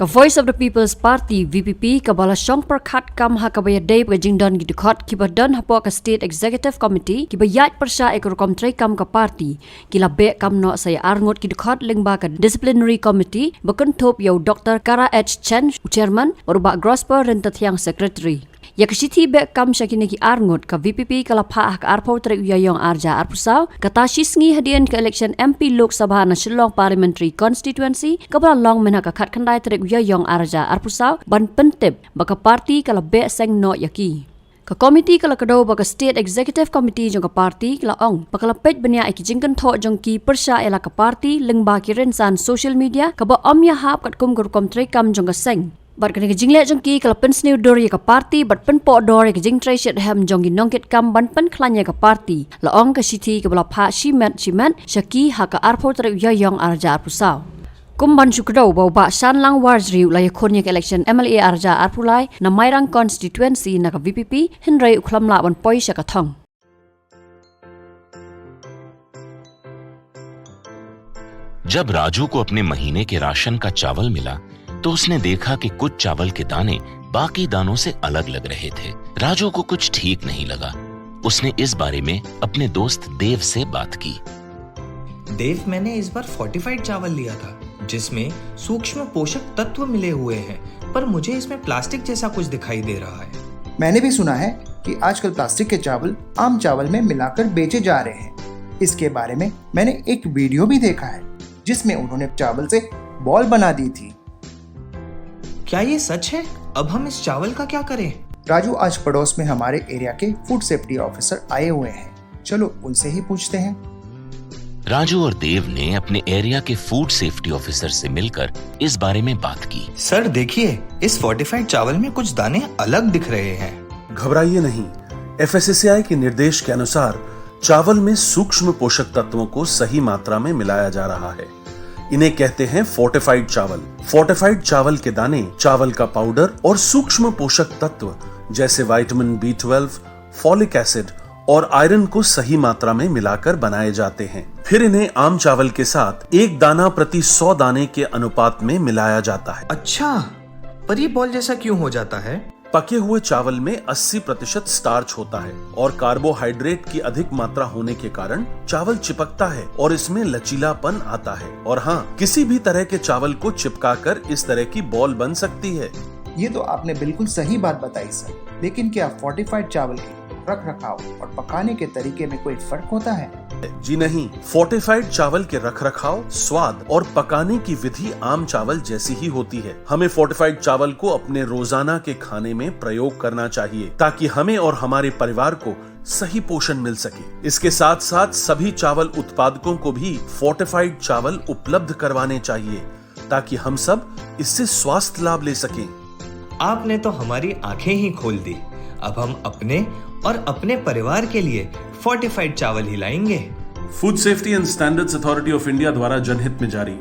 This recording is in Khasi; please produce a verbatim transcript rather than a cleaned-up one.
Ka Voice of the People's Party, V P P, kaba la shong pyrkhat kam ha kaba ïadei bad ka jingdon ki dkhot kiba don hapoh ka State Executive Committee kiba ïaid pyrshah ïa ka rukom treikam ka party, ki la beh kam noh sa ïa arngut ki dkhot lyngba ka Disciplinary Committee ba kynthup ïa u Doctor Kara H Chen, u Chairman, bad u Bah Grosper Ryntathiang, Secretary. Ïa ka shithi beh kam sha kine ki arngut ka V P P ka la phah ha ka arphew tarik u Ïaïong arhajar arphew saw, kata shi sngi hadien ka election M P Lok Sabha na Shillong Parliamentary Constituency kaba la long mynha ka khatkhyndai tarik u Ïaïong arhajar arphew saw, ban pyntip ba ka party ka la beh seng noh ïa ki. Ka komiti ka la kdew ba ka State Executive Committee jong ka party ka la ong ba ka la peit bniah ïa ki jingkynthoh jong ki pyrshah ïa la ka party lyngba ki rynsan social media kaba ym ïahap katkum ka rukom treikam jong ka seng. Bad kane ka jingleh jong ki ka la pynsniew dur ïa ka party bad pynpoh dor ïa ka jingtrei shitom jong ki nongkitkam ban pynkhlaiñ ïa ka party, la ong ka shithi kaba la phah shimet shimet sha ki ha ka arphew tarik u Ïaïong arhajar arphew saw. Kum ban shu kdew ba u Bah Shanlang Warjri u la ïakhun ïa ka election M L A arhajar arphew lai na Mairang Constituency na ka V P P, hynrei u khlem lah ban poi sha ka thong. जब राजू को अपने महीने के राशन का चावल मिला, तो उसने देखा कि कुछ चावल के दाने बाकी दानों से अलग लग रहे थे। राजू को कुछ ठीक नहीं लगा। उसने इस बारे में अपने दोस्त देव से बात की। देव, मैंने इस बार फोर्टिफाइड चावल लिया था, जिसमें सूक्ष्म पोषक तत्व मिले हुए हैं, पर मुझे इसमें प्लास्टिक जैसा कुछ दिखाई दे रहा है। मैंने भी सुना है कि आजकल प्लास्टिक के चावल आम चावल में मिलाकर बेचे जा रहे हैं। इसके बारे में मैंने एक वीडियो भी देखा है, जिसमें उन्होंने चावल से बॉल बना दी थी। क्या ये सच है? अब हम इस चावल का क्या करें? राजू, आज पड़ोस में हमारे एरिया के फूड सेफ्टी ऑफिसर आए हुए हैं, चलो उनसे ही पूछते हैं। राजू और देव ने अपने एरिया के फूड सेफ्टी ऑफिसर से मिलकर इस बारे में बात की। सर, देखिए, इस फोर्टिफाइड चावल में कुछ दाने अलग दिख रहे हैं। घबराइए नहीं, एफएसएसएआई के निर्देश के अनुसार चावल में सूक्ष्म पोषक तत्वों को सही मात्रा में मिलाया जा रहा है। इन्हें कहते हैं फोर्टिफाइड चावल। फोर्टिफाइड चावल के दाने, चावल का पाउडर और सूक्ष्म पोषक तत्व जैसे vitamin B twelve, folic acid और आयरन को सही मात्रा में मिलाकर बनाए जाते हैं। फिर इन्हें आम चावल के साथ एक दाना प्रति सौ दाने के अनुपात में मिलाया जाता है। अच्छा, पर ये बॉल जैसा क्यों हो जाता है? पके हुए चावल में अस्सी प्रतिशत स्टार्च होता है और कार्बोहाइड्रेट की अधिक मात्रा होने के कारण चावल चिपकता है और इसमें लचीलापन आता है। और हाँ, किसी भी तरह के चावल को चिपकाकर इस तरह की बॉल बन सकती है। ये तो आपने बिल्कुल सही बात बताई सर, लेकिन क्या फोर्टिफाइड चावल के रख रखाव और पकाने के तरीके में कोई फर्क होता है? जी नहीं, फोर्टिफाइड चावल के रखरखाव, स्वाद और पकाने की विधि आम चावल जैसी ही होती है। हमें फोर्टिफाइड चावल को अपने रोजाना के खाने में प्रयोग करना चाहिए, ताकि हमें और हमारे परिवार को सही पोषण मिल सके। इसके साथ साथ सभी चावल उत्पादकों को भी फोर्टिफाइड चावल उपलब्ध करवाने चाहिए, ताकि हम सब इससे स्वास्थ्य लाभ ले सकें। आपने तो हमारी आंखें ही खोल दी। अब हम अपने और अपने परिवार के लिए फोर्टिफाइड चावल ही लाएंगे। Food safety and standards authority of India द्वारा जनहित में जारी।